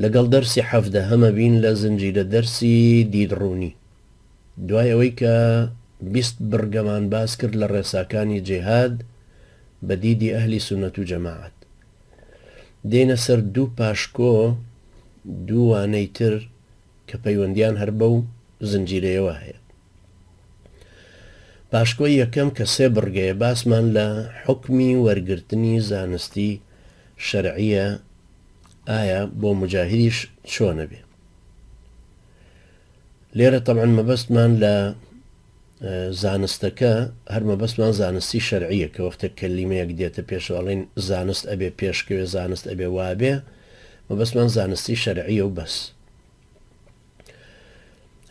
لەگەڵ دەرسی حەڤدەهەمە بین لە زنجیرە دەرسی دیدڕوونی. دوای ئەوەی کە 20 بڕگەمان باس کرد لە ڕێساکانی جیهاد بە دیدی ئەهلی سوننەت و جەماعەت. دێینە سەر دوو پاشکۆ، دوو وانەی تر کە پەیوەندیان هەر بەو زنجیرەیەوە هەیە. پاشکۆی یەکەم کە سێ بڕگەیە باسمان لە حوکمی وەرگرتنی زانستی شەرعیە ئایا بۆ موجاهیدیش چۆنە بێ؟ لێرە تەبعەن مەبەستمان لە زانستەکە هەر مەبەستمان زانستی شەرعیە کە وەختێک کەلیمەیەک دێتە پێشەوە ئەڵێن زانست ئەبێ پێشکەوێ زانست ئەبێ وابێ مەبەستمان زانستی شەرعیە و بەس.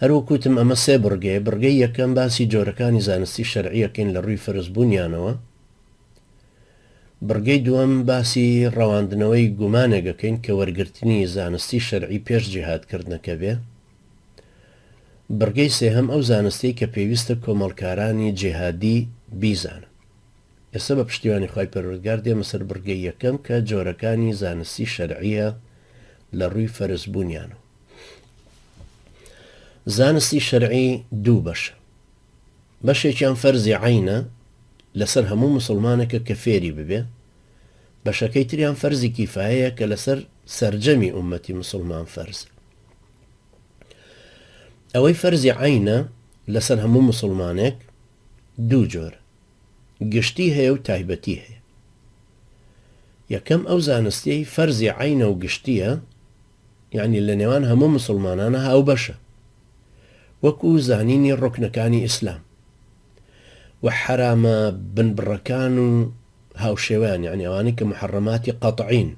هەروەک وتم ئەمە سێ بڕگەیە، بڕگەی یەکەم باسی جۆرەکانی زانستی شەرعی ئەکەین لە ڕووی فەرزبوونیانەوە، بڕگەی دووەم باسی ڕەواندنەوەی گومانێک ئەکەین کە وەرگرتنی زانستی شەرعی پێش جیهادکردنەکە بێ، بڕگەی سێهەم ئەو زانستەی کە پێویستە کۆمەڵکارانی جیهادی بیزانن. ئێستا بە پشتیوانی خوای پەروەردگار دێمە سەر بڕگەی یەکەم کە جۆرەکانی زانستی شەرعیە لە ڕووی فەرز بوونیانەوە. زانستی شەرعی دوو بەشە. بەشێکیان فەرزی عەینە لەسەر هەموو مسوڵمانێکە کە فێری ببێ، بەشەکەی تریان فەرزی کیفایەیە کە لەسەر سەرجەمی ئوممەتی مسوڵمان فەرزە. ئەوەی فەرزی عەینە لەسەر هەموو مسوڵمانێک دوو جۆرە. گشتی هەیە و تایبەتی هەیە. یەکەم ئەو زانستیەی فەرزی عەینە و گشتیە یەعنی لە نێوان هەموو مسوڵمانانە هاوبەشە وەکو زانینی ڕوکنەکانی ئیسلام و حەرامە بنبڕەکان و هاوشێوەیان یەعنی ئەوانەی کە محەڕەماتی قەتعین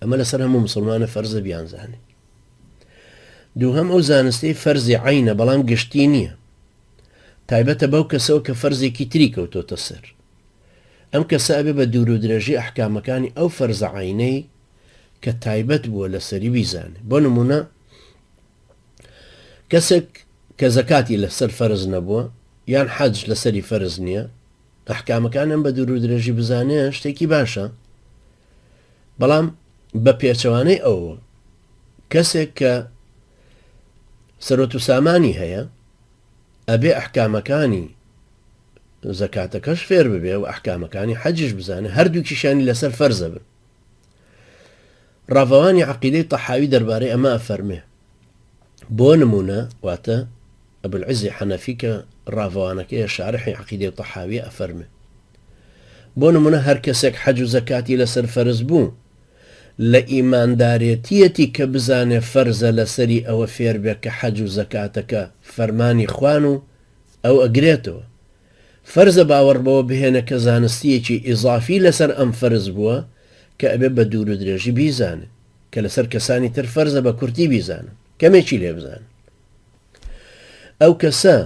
ئەمە لەسەر هەموو مسلمانە فەرزە بیانزانێ. دووهەم ئەو زانستەی فەرزی عەینە بەڵام گشتی نییە تایبەتە بەو کەسەوە کە فەرزێکی تری کەوتۆتە سەر. ئەم کەسە ئەبێ بە دوور و درێژی ئەحکامەکانی ئەو فەرزە عەینەی کە تایبەت بووە لەسەری بیزانێ. بۆ نموونە کەسێک کە زەکاتی لەسەر فەرز نەبووە یان حەج لەسەری فەرز نییە، ئەحکامەکان ئەم بە دوور و درێژی بزانێ شتێکی باشە، بەڵام بە پێچەوانەی ئەوەوە کەسێک کە سەرۆت و سامانی هەیە ئەبێ ئەحکامەکانی زەکاتەکەش فێر ببێ و ئەحکامەکانی حەجیش بزانێ هەردووکیشیانی لەسەر فەرزە بن ڕاڤەوانی عەقیدەی تەحاوی دەربارەی ئەمە ئەفەرمێ بۆ نمونە واتە ئەبولعزی حەنەفی کە ڕاڤەوانەکەیە شارحی عەقیدەی تەحاویە ئەفەرمێ بۆ نمونە هەر کەسێک حەج و زەکاتی لەسەر فەرز بوو لە ئیماندارێتیەتی کە بزانێ فەرزە لەسەری ئەوە فێر بێ کە حەج و زەکاتەکە فەرمانی خوان و ئەو ئەگرێتەوە. فەرزە باوەڕ بەوە بهێنە کە زانستییەکی ئیزافی لەسەر ئەم فەرز بووە کە ئەبێ بە دوور و درێژی بیزانێ، کە لەسەر کەسانی تر فەرزە بە کورتی بیزانن، کەمێکی لێ بزانن. ئەو کەسە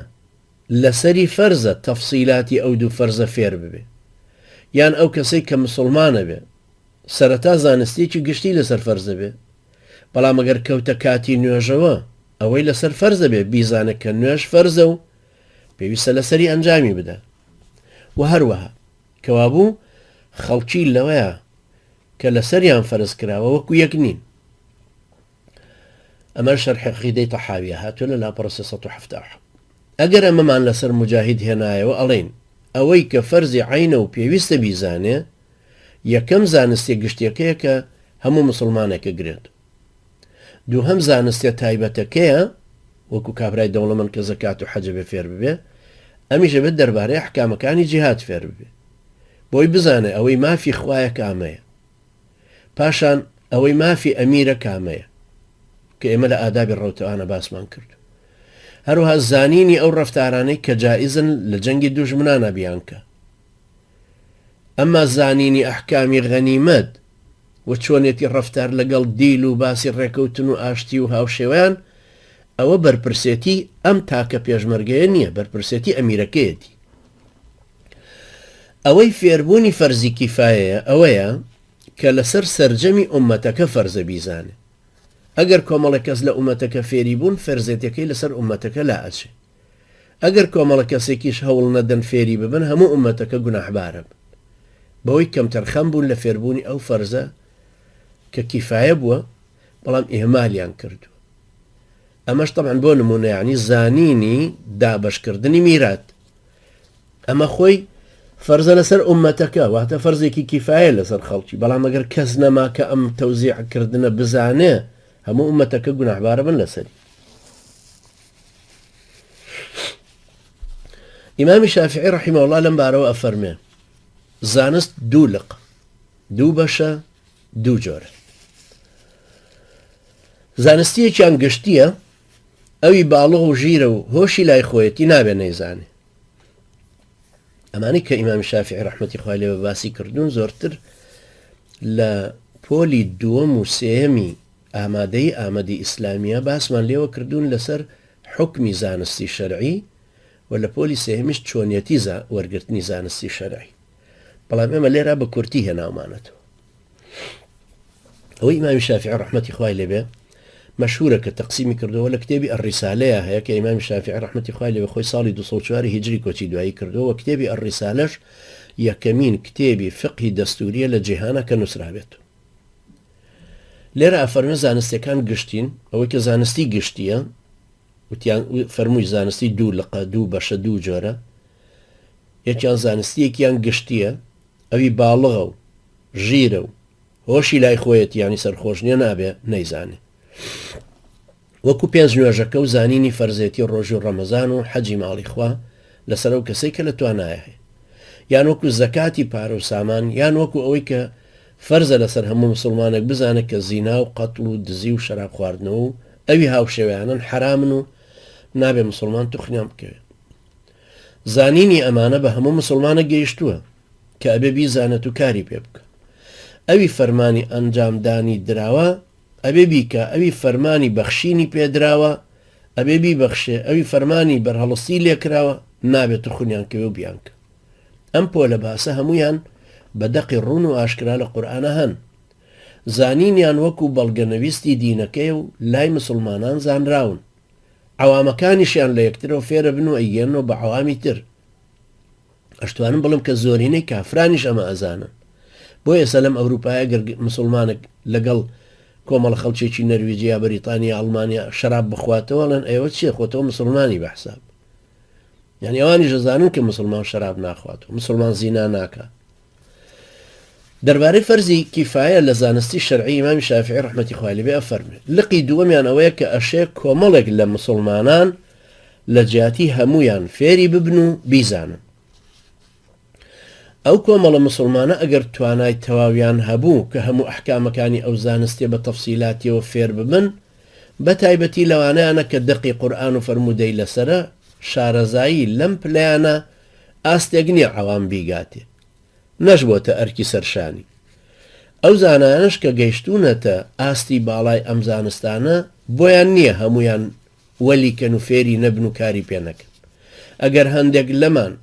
لەسەری فەرزە تەفسیلاتی ئەو دوو فەرزە فێر ببێ. یان ئەو کەسەی کە مسوڵمانە بێ سەرەتا زانستییەکی گشتی لەسەر فەرز دەبێ، بەڵام ئەگەر کەوتە کاتی نوێژەوە ئەوەی لەسەر فەرز دەبێ بیزانێ کە نوێژ فەرزە و پێویستە لەسەری ئەنجامی بدا و هەروەها کەوابوو خەڵکی لەوەیە کە لەسەریان فەرز کراوە وەکو یەک نین. ئەمە شەرحی عەقیدەی تەحاویە هاتووە لە لاپەڕە 377. ئەگەر ئەمەمان لەسەر موجاهید هێنایەوە ئەڵێین ئەوەی کە فەرزی عەینە و پێویستە بیزانێ یەکەم زانستیە گشتیەکەیە کە هەموو موسڵمانێک ئەگرێت. دووهەم زانستیە تایبەتەکەیە وەکو کابرای دەوڵەمەند کە زەکات و حەج ئەبێ فێر ببێ ئەمیش ئەبێت دەربارەی ئەحکامەکانی جیهاد فێر ببێ بۆی بزانێ ئەوەی مافی خوایە کامەیە پاشان ئەوەی مافی ئەمیرە کامەیە کە ئێمە لە ئادابی ڕەوتەوانە باسمان کرد هەروها زانینی ئەو ڕەفتارانەی کە جائزن لە جەنگی دوژمنانە بیانکە ئەمما زانینی ئەحکامی غەنیمەت و چۆنێتی ڕەفتار لەگەڵ دیل و باسی ڕێکەوتن و ئاشتی و هاوشێوەیان ئەوە بەرپرسێتی ئەم تاکە پێشمەرگەیە نییە بەرپرسێتی ئەمیرەکەیەتی. ئەوەی فێربوونی فەرزی کیفایەیە ئەوەیە کە لەسەر سەرجەمی ئوممەتەکە فەرزە بیزانێ. ئەگەر کۆمەڵێک کەس لە ئوممەتەکە فێری بوون فەرزێتیەکەی لەسەر ئوممەتەکە لائەچێ. ئەگەر کۆمەڵە کەسێکیش هەوڵ نەدەن فێری ببن هەموو ئوممەتەکە گوناحبارەبن بەوەی کەمتەرخەم بوون لە فێربوونی ئەو فەرزە کە کیفایە بووە. بەڵام ئیهمالیان کردووە. ئەمەش تەبعەن بۆ نموونە یانی زانینی دابەشکردنی میرات ئەمە خۆی فەرزە لەسەر ئومەتەکە واتە فەرزێکی کیفایە لەسەر خەڵکی بەڵام ئەگەر کەس نەما کە ئەم تەوزیع کردنە بزانێ هەموو ئومەتەکە گوناحبارە بن لەسەری. ئیمامی شافعی رحمە الله لەم بارەوە ئەفەرمێ زانست دوو لق دوو بەشە دوو جۆرە زانستیەکیان گشتیە ئەوی باڵغ و ژیرە و هۆشی لای خۆیەتی نابێ نەیزانێ ئەمانەی کە ئیمامی شافعی ڕەحمەتی خوای لێ بە باسی کردوون زۆرتر لە پۆلی دووەم و سێیەمی ئامادەی ئامەدی ئیسلامیە باسمان لێوە کردوون لەسەر حوکمی زانستی شەرعی و لە پۆلی سێهمیش چۆنیەتی وەرگرتنی زانستی شەرعی بەڵام ئێمە لێرە بە کورتی هێناومانەتەوە ئەوەی ئیمامی شافعی ڕەحمەتی خوای لێبێ مەشهورە کە تەقسیمی کردەوە لە کتێبی الرسالەیە هەیە کە ئیمامی شافعی ڕەحمەتی خوای لێبێ خۆی ساڵی 204 هیجری کۆچی دوایی کردەوە و کتێبی الرسالەش یەکەمین کتێبی فقهی دەستوریە لە جیهانە کە نووسرابێت. لێرە ئەفەرمێ زانستەکان گشتین، ئەوەی کە زانستی گشتیە وتیان فەرمووی زانستی دوو لقە دوو بەشە دوو جۆرە یەکیان زانستیەکیان گشتیە ئەوی باڵغە و ژیرە و هۆشی لای خۆیەتی یانی سەرخۆش نیە نابێ نەیزانێ وەکو پێنج نوێژەکە و زانینی فەرزێتی ڕۆژی ڕەمەزان و حەجی ماڵی خوا لەسەر ئەو کەسەی کە لە توانایە هەیە یان وەکو زەکاتی پارە و سامان یان وەکو ئەوەی کە فەرزە لەسەر هەموو مسلمانێک بزانێت کە زینا و قەتڵ و دزی و شەراب خواردنەوە و ئەوی هاوشێوەیانن حەرامن و نابێ مسلمان توخنیان بکەوێت زانینی ئەمانە بە هەموو مسلمانە گەیشتووە کە ئەبێ بیزانێت و کاری پێ بکا. ئەوی فەرمانی ئەنجام دانی دراوە ئەبێ بیکا، ئەوی فەرمانی بەخشینی پێ دراوە ئەبێ بیبەخشێ، ئەوی فەرمانی بەرهەڵستی لێ کراوە نابێ توخنیان کەوێ و بیانکا. ئەم پۆلە باسە هەموویان بە دەقی ڕوون و ئاشکرا لە قورئانا هەن. زانینیان وەکو بەڵگەنەویستی دینەکەیە و لای مسوڵمانان زانراون. عەوامەکانیشیان لە یەکترەوە فێرەبن و ئەیگەیەننەوە بە عەوامی تر. ئەشتوانم بڵێم کە زۆرینەی کافرانیش ئەمە ئەزانن بۆ ئێستا لەم ئەوروپایە گەر مسلمانێک لەگەڵ کۆمەڵە خەڵکێکی نەرویجی یا بەریتانیا ئەڵمانیا شەراب بخواتەوە ئەڵێن ئێوە چیە خۆتەوە مسلمانی بە حساب یعنی ئەوانیش ئەزانن کە مسلمان شەراب ناخوات و مسلمان زینا ناکا دەربارەی فەرزی کیفایە لە زانستی شەرعی ئیمامی شافعی ڕەحمەتی خوای لێ بێ ئەفەرموێ، لقی دووەمیان ئەوەیە کە ئەشێ کۆمەڵێک لە موسڵمانان لە جیاتی هەموویان فێری ببن و بیزانن. ئەو کۆمەڵە موسڵمانە ئەگەر توانای تەواویان هەبوو کە هەموو ئەحکامەکانی ئەو زانستیە بە تەفسیلاتیەوە فێر ببن، بە تایبەتی لەوانەیانە کە دەقی قورئان و فەرموودەی لەسەرە، شارەزایی لەم پلەیانە ئاستێک نیە عەوام بیگاتێ. نەشبۆتە ئەرکی سەرشانی. ئەو زانایانەش کە گەیشتوونەتە ئاستی باڵای ئەم زانستانە بۆیان نییە هەموویان وەلی کەن و فێری نەبن و کاری پێ نەکەن. ئەگەر هەندێک لەمان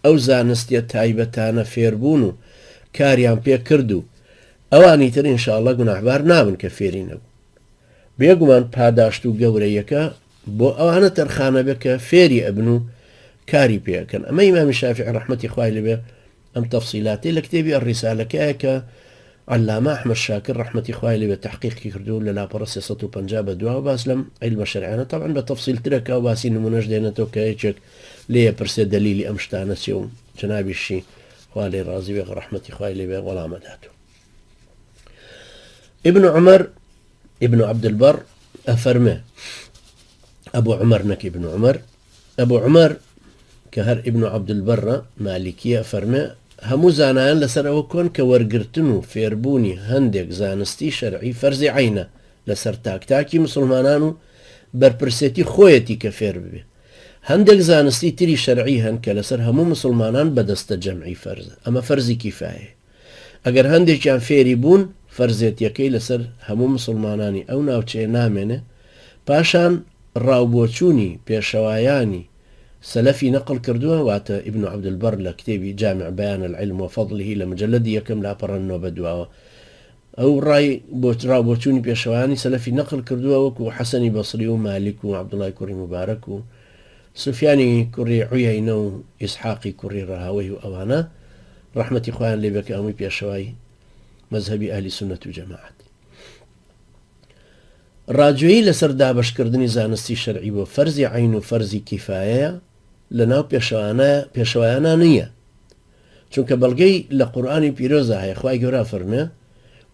ئەو زانستیە تایبەتانە فێربوون و کاریان پێ کرد و ئەوانی تر ان شاء اللە گوناهبار نابن کە فێری نەبوون. بێگومان پاداشت و گەورەیەکە بۆ ئەوانە تەرخانەبێ کە فێری ئەبن و کاری پێ ئەکەن. ئەمە ئیمامی شافعی ڕەحمەتی خوای لێ بێ ئەم تەفسیلاتەی لە کتێبی الرسالەکەیە کە عەلامە ئەحمەد شاکر ڕەحمەتی خوای لێ بێ تەحقیقی کردووە و لە لاپەڕە 350 بە دواوە باس لەم عیلمە شەرعیانە تەبعەن بە تەفسیلترەکە و باسی نمونەش دێنێتەوە کە یەکێک لێ پرسێ دەلیلی ئەم شتانە چیە و جەنابیشی خوا لێی ڕازی بێ ڕەحمەتی خوای لێ بێ وەڵامەداتەوە. ابن عمر ابن عبد البر ئەفەرمێ ئەبو عمر نەک ابن عمر ئەبو عمر کە هەر ابن عبد البرە مالیکیە ئەفەرمێ هەموو زانایان لەسەر ئەوە کۆن کە وەرگرتن و فێربوونی هەندێک زانستی شەرعی فەرزی عینە لەسەر تاک تاکی مسلمانان و بەرپرسێتی خۆیەتی کە فێر ببێ هەندێک زانستی تری شەرعی هەن کە لەسەر هەموو مسلمانان بەدەستە جەمعی فەرزە ئەمە فەرزی کیفایە ئەگەر هەندێکیان فێری بوون فەرزێتیەکەی لەسەر هەموو مسوڵمانانی ئەو ناوچەیە نامێنێ، پاشان ڕاوبۆچوونی پێشەوایانی سەلەفی نەقڵ کردووە، واتە ابن عبدالبر لە کتێبی جامع بیان العلم وفضله لە مجلدی یەکەم لاپەڕە نۆ بەدواوە ئەو ڕای ڕاوبۆچوونی پێشەوایانی سەلەفی نەقڵ کردووە وەکو حەسەنی بەسری و مالیک و عەبدوڵای کوڕی موبارەک و سوفیانی کوڕی عویەینە و ئیسحاقی کوڕی ڕاهەوەی و ئەوانە ڕەحمەتی خوایان لێ بێ کە هەمووی پێشەوای مەزهەبی ئەهلی سوننەت و جەماعەت. ڕاجوێیی لەسەر دابەشکردنی زانستی شەرعی بۆ فەرزی عەین و فەرزی کیفایەیە لەناو پێشەوایانا نییە، چونکە بەڵگەی لە قورئانی پیرۆزا هەیە خوای گەورە ئەفەرموێ،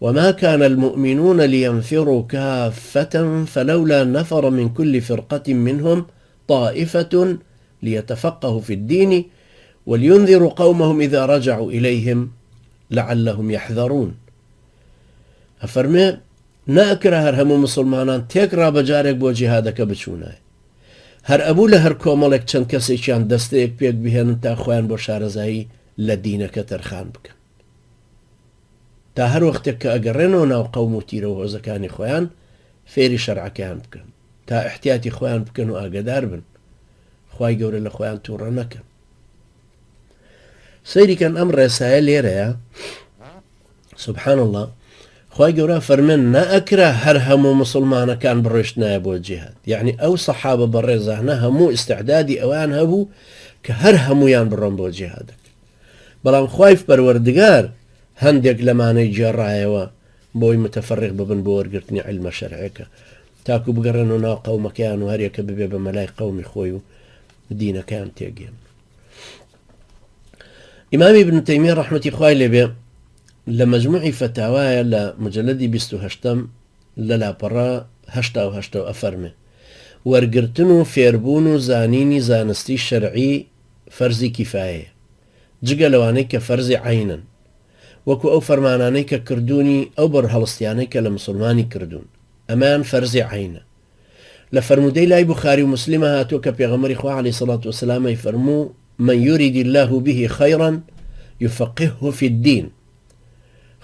وما كان المؤمنون لينفروا كافة فلولا نفر من كل فرقة منهم طائفة ليتفقهوا في الدين ولينذروا قومهم إذا رجعوا إليهم لعلهم يحذرون. ئەفەرموێ، نەئەکرا هەر هەموو موسڵمانان تێکڕا بە جارێک بۆ جیهادەکە بچوونایە. هەر ئەبوو لە هەر کۆمەڵێک چەند کەسێکیان دەستەیەک پێک بهێنن تا خۆیان بۆ شارەزایی لە دینەکە تەرخان بکەن. تا هەر وەختێک کە ئەگەڕێنەوە ناو قەوم و تیرە و هۆزەکانی خۆیان فێری شەرعەکەیان بکەن. تا ئیحتیاتی خۆیان بکەن و ئاگەدار بن. خوای گەورە لە خۆیان تووڕە نەکەن. سەیری کەن ئەم ڕێسایە لێرەیە سبحان اللە خوای گەورە فەرمێن نەئەکرا هەر هەموو مسلمانەکان بڕۆشتنایە بۆ جیهاد یعنی ئەو سەحابە بەڕێزانە هەموو ئیستعدادی ئەوان هەبوو کە هەر هەمویان بڕۆن بۆ جیهادەکە بەڵام خوای پەروەردگار هەندێک لەمانەی گێڕایەوە بۆی متفرق ببن بۆ وەرگرتنی علمە شەرعەکە تاکو بگەڕێنەوە ناو قەومەکەیان و هەریەکە ببێ بە مەلای قەومی خۆی و دینەکەیان تێگەن. ئیمامی ابن تەیمیە ڕەحمەتی خوای لێبێ لە مەجموعی فەتاوایە لە مجلدی 28 لە لاپەڕە 88 ئەفەرمێ وەرگرتن و فێربوون و زانینی زانستی شەرعی فەرزی کیفایەیە جگە لەوانەی کە فەرزی عەینن وەکو ئەو فەرمانانەی کە کردوونی ئەو بەرهەڵستیانەی کە لە مسلمانی کردوون ئەمەیان فەرزی عەینە لە فەرموودەی لای بوخاری و موسلیمە هاتووە کە پێغەمبەری خوا علیە سڵات وسلام ئەیفەرموو، من یرید اللە به خیرا یفقهه فی الدین،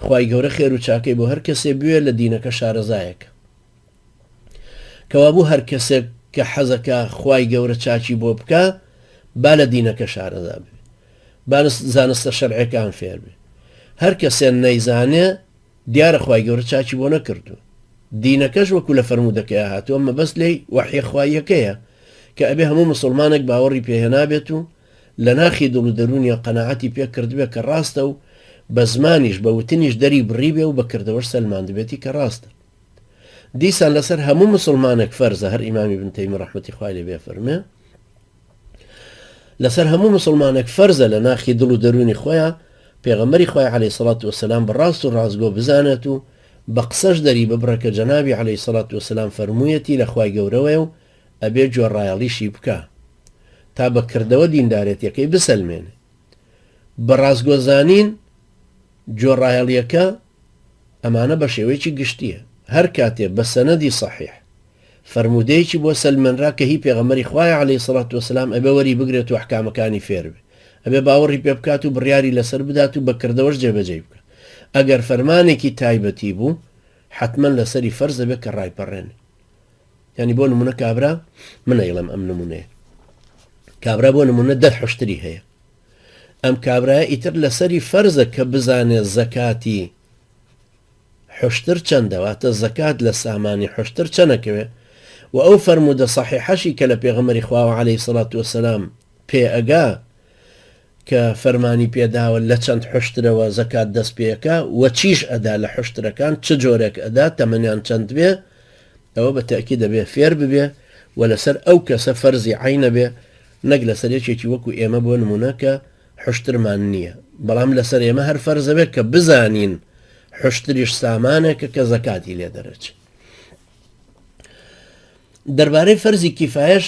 خوای گەورە خێر و چاکەی بۆ هەر کەسێ بوێ لە دینەکە شارەزایەکە. کەوابوو هەر کەسێک کە حەزەکا خوای گەورە چاکی بۆ بکا با لە دینەکە شارەزا بێ، با زانستە شەرعیەکان فێر بێ. هەر کەسێ نەیزانێ دیارە خوای گەورە چاکی بۆ نەکردوون. دینەکەش وەکو لە فەرموودەکەیا هاتووە مەبەست لێی وەحیە خواییەکەیە کە ئەبێ هەموو موسوڵمانێک باوەڕی پێ هێنابێت و لە ناخی دڵ و دەروونیا قەناعەتی پێ کردبێ کە ڕاستە و بە زمانیش بە وتنیش دەری بڕیبێ و بە کردەوەش سەلماندبێتی کە ڕاستە. دیسان لەسەر هەموو موسوڵمانێک فەرزە هەر ئیمامی ابن تەیمی ڕەحمەتی خوای لێ بێ فەرمێ لەسەر هەموو موسڵمانێک فەرزە لە ناخی دڵ و دەروونی خۆیا پێغەمبەری خوای علیە سڵات وسلام بە ڕاست و ڕاستگۆ بزانێت و بە قسەش دەری ببڕێ کە جەنابی علیە سڵات وسلام فەرموویەتی لە خوای گەورەوەیە و ئەبێ گوێڕایەڵیشی بکا تا بە کردەوە دیندارێتیەکەی بسەلمێنێ. بە ڕاستگۆ زانین گوێڕایەڵیەکە ئەمانە بە شێوەیەکی گشتیە هەر کاتێ بە سەنەدی صحیح فەرموودەیەکی بۆ سەلمێنرا کە هی پێغەمبەری خوایە علیە سڵات وسلام ئەبێ وەری بگرێت و ئەحکامەکانی فێر بێ ئەبێ باوەڕی پێ بکات و بڕیاری لەسەر بدات و بە کردەوەش جێبەجێی بکات ئەگەر فەرمانێکی تایبەتی بوو حەتمەن لەسەری فەرز دەبێت کە ڕایپەڕێنێ یعنی بۆ نمونە کابرا من ئەیڵێم ئەم نمونەیە کابرا بۆ نمونە دە حشتری هەیە ئەم کابرایە ئیتر لەسەری فەرزە کە بزانێ زەکاتی حوشتر چەندە واتە زەکات لە سامانی حوشتر چەند ئەکەوێ وە ئەو فەرموودە صەحیحەشی کە لە پێغەمبەری خواوە علیە سڵات وسلام پێ ئەگا کە فەرمانی پێداوە لە چەند حوشترەوە زەکات دەست پێکا وە چیش ئەدا لە حوشترەکان چ جۆرێک ئەدا تەمەنیان چەند بێ ئەوە بە تەئکید دەبێ فێر ببێ و لەسەر ئەو کەسە فەرزی عەینە بێ نەک لەسەر یەکێکی وەکو ئێمە بۆ نمونە کە حوشترمان نییە بەڵام لەسەر ئێمە هەر فەرزە بێت کە بزانین حوشتریش سامانێکە کە زەکاتی لێ دەرەچێت. دەربارەی فەرزی کیفایەش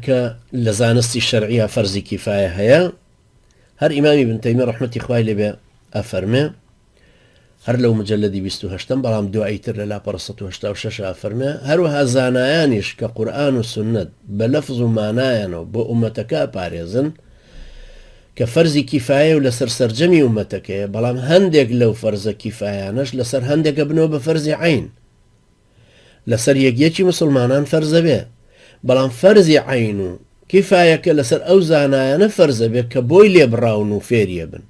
کە لە زانستی شەرعیە فەرزی کیفایە هەیە هەر ئیمامی بن تەیمیە ڕەحمەتی خوای لێ بێ ئەفەرمێ هەر لەو مجلدی 28 بەڵام دوایی تر لە لاپەڕە 186 ئەفەرمێ هەروەها زانایانیش کە قورئان و سوننەت بە لەفز و مانایانەوە بۆ ئومەتەکە ئەپارێزن کە فەرزی کیفایە و لەسەر سەرجەمی ئومەتەکەیە بەڵام هەندێک لەو فەرزە کیفایانەش لەسەر هەندێکە بنەوە بە فەرزی عین لەسەر یەک یەکی مسوڵمانان فەرزە بێ بەڵام فەرزی عەین و کیفایەکە لەسەر ئەو زانایانە فەرزە بێ کە بۆی لێبڕاون و فێریە بن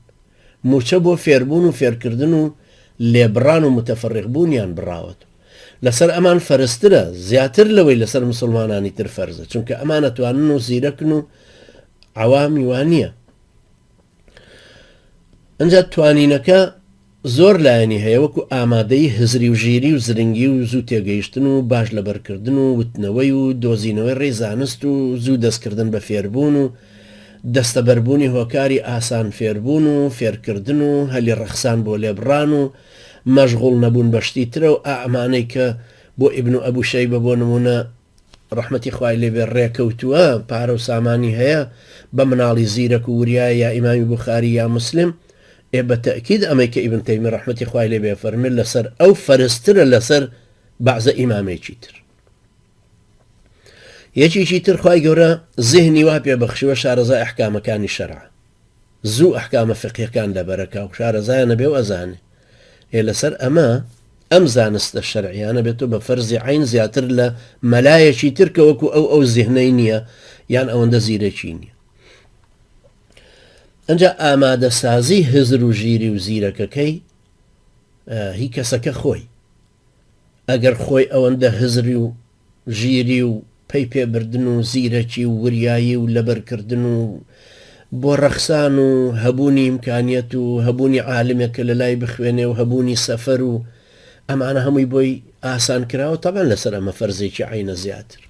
موچە بۆ فێربوون و فێرکردن و لێبڕان و متفرق بوونیان بڕاوەت لەسەر ئەمان فەرزترە زیاتر لەوەی لەسەر مسوڵمانانی تر فەرزە چونکە ئەمان ئەتوانن و زیرەکن و عەوامی وانیە ئەجا توانینەکە. زۆر لایەنی هەیە وەکو ئامادەیی هزری و ژیری و زرنگی و زوو تێگەیشتن و باش لەبەرکردن و وتنەوەی و دۆزینەوەی ڕێی زانست و زوو دەستکردن بە فێربوون و دەستەبەربوونی هۆکاری ئاسان فێربوون و فێرکردن و هەلی ڕەخسان بۆ لێبڕان و مەشغوڵ نەبوون بە شتی ترە و ئا ئەمانەی کە بۆ ئیبن و ئەبو شەیبە بۆ نموونە ڕەحمەتی خوای لێ بێ ڕێکەوتووە پارە و سامانی هەیە بە مناڵی زیرەک و وریایە یا ئیمامی بوخاری یا موسلم ئێ بە تەئکید ئەمەی کە ئیبن تەیمی ڕەحمەتی خوای لێ بێ فەرمێ لەسەر ئەو فەرزترە لەسەر بەعزە ئیمامێکی تر. یەکێکی تر خوای گەورە زیهنی وا پێ بەخشیوە شارەزای ئەحکامەکانی شەرع زوو ئەحکامە فقهیەکان لەبەرەکا و شارەزایە نەبێ و ئەزانێ ئێ لەسەر ئەمە ئەم زانستە شەرعیانە بێت و بە فەرزی عین زیاتر لە مەلایەکی تر کە وەکو ئەو ئەو زیهنەی نییە یان ئەوەندە زیرەکی نییە ئەجا ئامادەسازی هزر و ژیری و زیرەکەکەی هی کەسەکە خۆی ئەگەر خۆی ئەوەندە هزری و ژیری و پەی پێ بردن و زیرەکی و وریایی و لەبەر کردن و بۆ ڕەخسان و هەبوونی ئیمکانیەت و هەبوونی عالمێک کە لە لای بخوێنێ و هەبوونی سەفەر و ئەمانە هەمووی بۆی ئاسان کراوە تەبعەن لەسەر ئەمە فەرزێکی عەینە زیاتر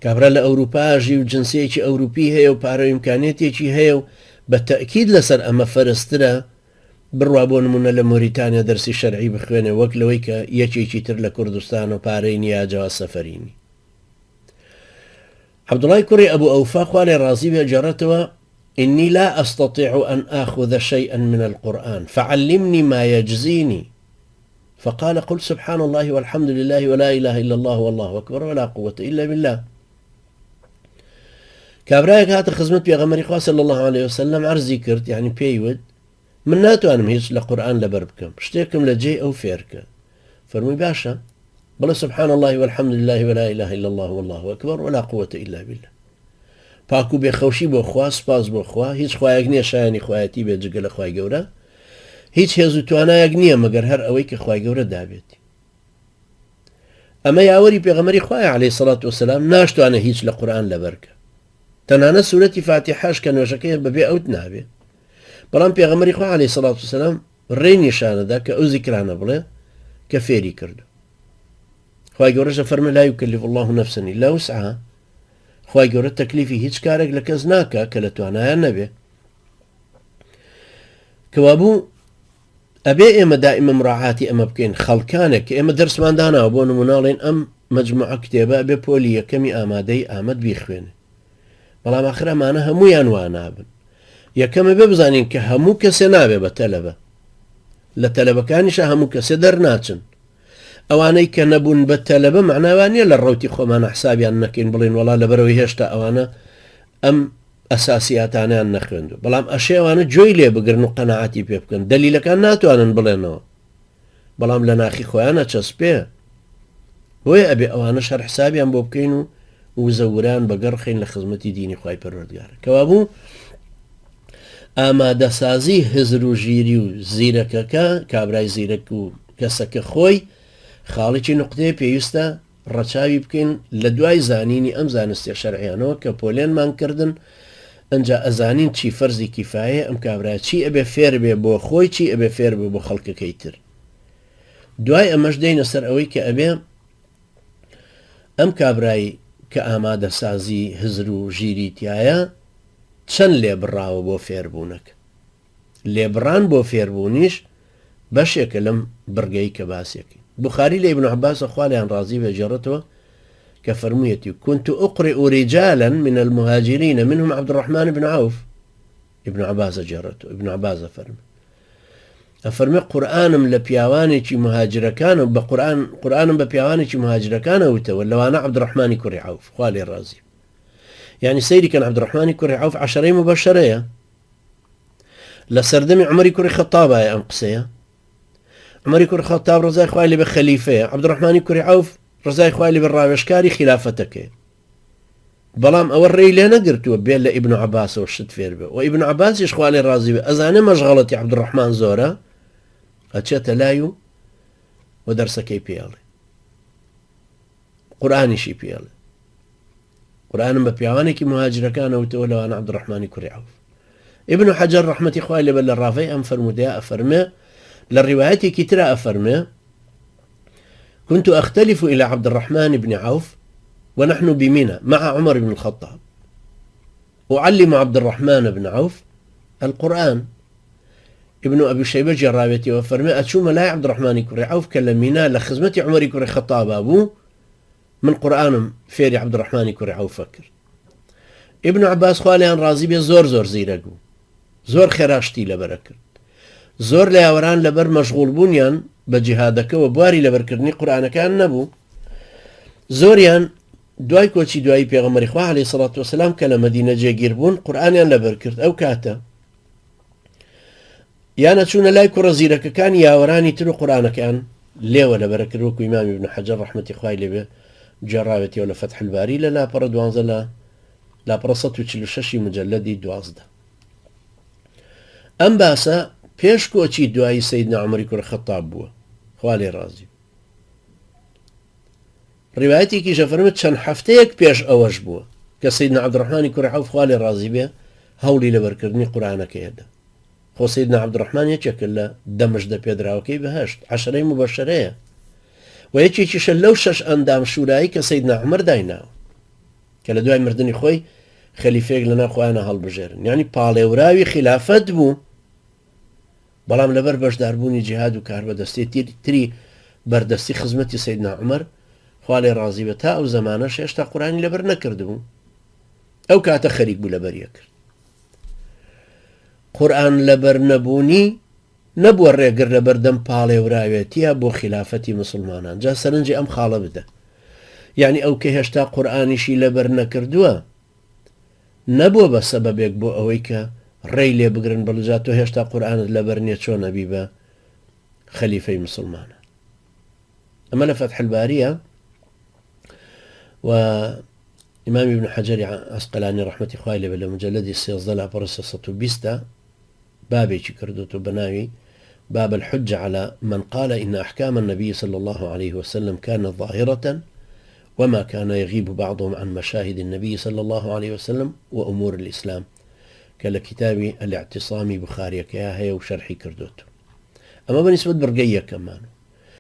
کابرا لە ئەوروپا ژی و جنسیەکی ئەوروپی هەیە و پارە و ئیمکانیەتێکی هەیە و بە تەئکید لەسەر ئەمە فەرزترە بڕوا بۆ نمونە لە مۆریتانیا دەرسی شەرعی بخوێنێ وەک لەوەی کە یەکێکی تر لە کوردستان و پارەی نیە یا جەواز سەفەری نی. عەبدوڵای کوڕی ئەبو ئەوفا خوا لێ ڕازی بێ گێڕێتەوە، انی لا استطیع ان آخذ شیئا من القرآن فعلمنی ما یجزینی فقال قل سبحان الله والحمد لله ولا اله الا الله والله اکبر ولا قوة الا بالله. کابرایەک هاتە خزمەت پێغەمبەری خوا صلی الله علیه وسلم عەرزی کرد یعنی پێی وت من ناتوانم هیچ لە قورئان لەبەر بکەم شتێکم لە جێی ئەو فێرکە فەرمووی باشە بڵێ سبحان الله والحمد لله ولا اله الا الله والله اکبر ولا قوة الا بالله پاک و بێخەوشی بۆ خوا سپاس بۆ خوا هیچ خوایەک نییە شایانی خوایەتی بێ جگە لە خوای گەورە هیچ هێز و توانایەک نییە مەگەر هەر ئەوەی کە خوای گەورە دابێتی ئەمە یاوەری پێغەمبەری خوایە عەلەیهی سەڵات وەسەلام ناشتوانێت هیچ لە قورئان لەبەرکە تەنانەت سورەتی فاتیحەش کە نوێژەکەی بەبێ ئەوت نابێ بەڵام پێغەمبەری خوا عەلەیهی سەڵات وەسەلام ڕێی نیشانەدا کە ئەو زیکرانە بڵێ کە فێری کردو خوای گەورەش فەرمە لا يكلف الله نفسا الا وسعها خوای گەورە تەکلیفی هیچ کارێک لە کەس ناکە کە لە توانایان نەبێ کەوابوو ئەبێ ئێمە دائیمە مراعاتی ئەمە بکەین خەڵکانێک کە ئێمە دەرسمان داناوە بۆ نمونە ئەڵێین ئەم مەجموعە کتێبە ئەبێ پۆلی یەکەمی ئامادەی ئامەد بیخوێنێ بەڵام ئاخر ئەمانە هەمویان وا نابن یەکەم ئەبێ بزانین کە هەموو کەسێ نابێ بە تەلەبە لە تەلەبەکانیشە هەموو کەسێ دەرناچن ئەوانەی کە نەبوون بە تەلەبە معناوان نییە لە ڕوتی خۆمانە حسابیان نەکەین بڵێن وڵا لەبەرەوەی هێشتا ئەوانە ئەم ئەساسیاتانەیان نەخوێندوە بەڵام ئەشێ ئەوانە گوێی لێ بگرن و قەناعەتی پێ بکەن دەلیلەکان ناتوانن بڵێنەوە بەڵام لە ناخی خۆیان ئەچەسپێ بۆیە ئەبێ ئەوانەش هەر حسابیان بۆ بکەین و وزە وران بەگەڕ خەین لە خزمەتی دینی خوای پەروەردگار کەوابوو ئامادەسازی هزر و ژیری و زیرەکەکە کابرای زیرەک و کەسەکە خۆی خاڵێکی نقطەیە پێویستە ڕەچاوی بکەین لە دوای زانینی ئەم زانستیە شەرعیانەوە کە پۆلێنمان کردن ئەنجا ئەزانین چی فەرزی کیفایەیە ئەم کابرایە چی ئەبێ فێر بێ بۆ خۆی چی ئەبێ فێر بێ بۆ خەڵکەکەی تر دوای ئەمەش دێینە سەر ئەوەی کە ئەبێ ئەم کابرای کە ئامادەسازی هزر و ژیری تایە چەند لێبڕاوە بۆ فێربوونەکە لێبڕان بۆ فێربوونیش بەشێکە لەم بڕگەی کە باسیەکەین. بوخاری لە ئیبن عەباسە خوا لێیان ڕازی بێ گێڕێتەوە کە فەرموویەتی، كنت أقرئ رجالا من المهاجرین منهم عبد الرحمن بن عوف ئیبن عەباس ئەگێڕێتەوە ئیبن عەباس ئەفەرمێ ئەفەرمێ قورئانم لە پیاوانێکی مهاجرەکان و بە قورئان قورئانم بە پیاوانێکی مهاجرەکانە وتەوە لەوانە عەبدوڕەحمانی کوڕی عەوف خوا لێ ڕازی یعنی سەیری کەن عەبدوڕەحمانی کوڕی عەوف عەشەرەی مبەشەرەیە لە سەردەمی عومەری کوڕی خەتابایە ئەم قسەیە عومەری کوڕی خەتاب ڕزای خوای لێ بێ خەلیفەیە عەبدوڕەحمانی کوڕی عەوف ڕزای خوای لێ بێ ڕاوێژکاری خیلافەتەکەی بەڵام ئەوە ڕێی لێ نەگرتووە بێ لە ئیبن عەباسەوە شت فێر بێ و ئیبن عەباسیش خوا لێ ڕازی بێ ئەزانێ مەشغەڵەتی عەبدوڕەحمان زۆرە ئەچێتە لای و و دەرسەکەی پێڵێ قورئانیشی پێڵێ قورئانم بە پیاوانێکی مهاجرەکانە وتەوە لەوانە عەبدوڕەحمانی کوڕی عەوف. ئیبن حەجەر ڕەحمەتی خوای لێ بێت لە ڕاڤەی ئەم فەرموودەیە ئەفەرمێ، لە ڕیوایەتێکی ترا ئەفەرمێ، كنت أختلف إلى عبد الرحمن بن عوف ونحن بمنى مع عمر بن الخطاب أعلم عبد الرحمن بن عوف القرآن. ابن أبي شيبة گێڕاوێتیەوە فەرمێ ئەچوومە لای عەبدوڕەحمانی کوڕی عەوف کە لە مینا لە خزمەتی عومەری کوڕی خەتابا بوو، من قورئانم فێری عەبدوڕەحمانی کوڕی عەوفە کرد. ابن عباس خوا لێیان ڕازی بێ زۆر زۆر زیرەک بوو، زۆر خێرا شتی لەبەرە کرد. زۆر لە یاوەران لەبەر مەشغوڵ بوونیان بە جیهادەکەوە بواری لەبەرکردنی قورئانەکەیان نەبوو، زۆریان دوای کۆچی دوایی پێغەمبەری خوا عەلەیهی سەڵات وەسەلام کە لە مەدینە جێگیر بوون قورئانیان لەبەر کرد. ئەو کاتە یان ئەچوونە لای کوڕە زیرەکەکانی یاوەرانی تر و قورئانەکەیان لێوە لەبەرە کرد، وەکو ئیمام ابن حەجەر ڕەحمەتی خوای لێ بێ گێڕاوێتیەوە لە فەتح الباری لە لاپەڕە دوانزە لە لاپەڕە 146 مجلدی 12. ئەم باسە پێش کۆچی دوایی سەیدنا عومەری کوڕی خەتاب بووە، خوا لێ ڕازی بێ. ڕیوایەتێکیش ئەفەرموێت چەند هەفتەیەک پێش ئەوەش بووە کە سەیدنا عەبدوڕەحمانی کوڕی عەوف خوا لێ ڕازی بێ هەوڵی لەبەرکردنی قورئانەکەی ئەدا. خۆ سەیدنا عەبدوڕەحمان یەکێکە لە دە مژدە پێدراوەکەی بەهەشت، عەشرەی موبەشەرەیە و یەکێکیشە لەو شەش ئەندام شورایی کە سەیدنا عومەر دایناوە کە لە دوای مردنی خۆی خەلیفەیەک لەناو خۆیانە هەڵبژێرن، یعنی پاڵێوراوی خیلافەت بوو. بەڵام لەبەر بەشداربوونی جیهاد و کاربەدەستی تری بەردەستی خزمەتی سەیدنا عومەر، خوا لێی ڕازی بێت، تا ئەو زەمانەش هێشتا قورئانی لەبەر نەکردبوو، ئەو کاتە خەریک بوو لەبەری ئەکرد. قورئان لەبەر نەبوونی نەبووە ڕێگر لەبەردەم پاڵێوراوێتیە بۆ خیلافەتی موسڵمانان. جا سەرنجی ئەم خاڵە بدە، یەعنی ئەو کە هێشتا قورئانیشی لەبەر نەکردووە، نەبووە بە سەبەبێک بۆ ئەوەی کە ڕێی لێ بگرن بڵێ جا تۆ هێشتا قورئانت لەبەر نیە چۆن ئەبی بە خەلیفەی مسوڵمانان. ئەمە لە فەتح الباریە و ئیمام ابن حەجەری عەسقەلانی ڕەحمەتی خوای لێ بێ لە مجەلەدی 13 لاپەڕە 320 بابێکی کردوتو بە ناوی باب الحجة على من قال إن أحكام النبي صلى الله عليه وسلم كانت ظاهرة وما كان يغيب بعضهم عن مشاهد النبي صلى الله عليه وسلم وأمور الإسلام کە لە کیتابی الاعتصامی بوخاریەکەیا هەیە و شەرحی کردۆتو. ئەمە بە نیسبەت بڕگەی یەکەمان.